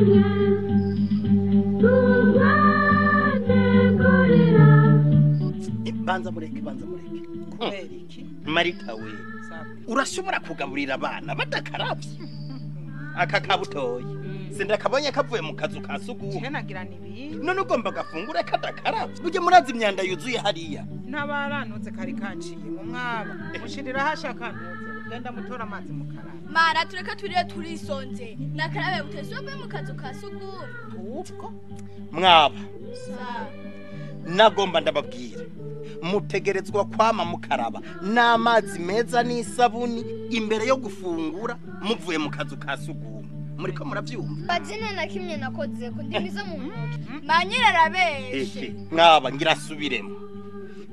rimwe turwanye korera. Banza mureke, banza mureke. Kubera iki? Marita we, urashobora kugaburira abana badakaravye? Aka kabutoyi sindakabonye kavuye mu kazu ka sugumwe. Je nagira nibindi. None ugomba gafungure kadakaravye? Burya murazi imyanda yuzuye hariya. N'abaranutse kari kaciye mu mwaba mushirira hashaka ntuze genda mutora amazi mukaraba. Mara tureke turire turisonze nakarabe butezi wavuye mu kazu ka sugumwe. Ubwo Mwaba Sa. nagomba ndababwira, mutegerezwa kwama mukaraba n'amazi meza n'isabuni imbere yo gufungura muvuye mu kazu ka sugumwe. Muriko muravyumva? Bazina na kimwe nakoze ko ndimizo mu ntoki. Manyira arabeshe. Ehe, mwaba ngira asubiremo.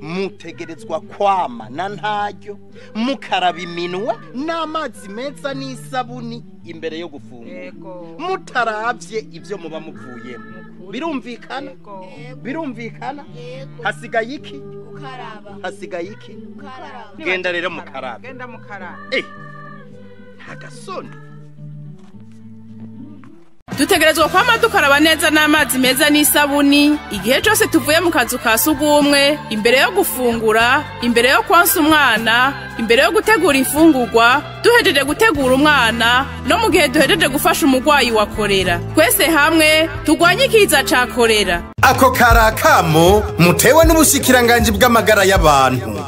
Mutegerezwa kwama na ntaryo mukaraba iminwe n'amazi meza n'isabuni imbere yo gufungura, yego mutaravye ivyo muba muvuyemo. Nukuri. Birumvikana? Yego. Yego. Birumvikana? Yego. Hasigaye iki? Gukaraba. Hasigaye iki? Gukaraba. Genda rero mukarabe. Genda mukarabe. Nta gasoni. Dutegerezwa kwama dukaraba neza n'amazi meza n'isabuni igihe cyose tuvuye mu kazu ka sugumwe, imbere yo gufungura, imbere yo konsa umwana, imbere yo gutegura imfungurwa, duhejeje gutegura umwana, no mu gihe duhejeje gufasha umurwayi wa korera. Twese hamwe turwanye ikiza ca korera. Ako kari akamo mutewe n'ubushikiranganji bw'amagara y'abantu.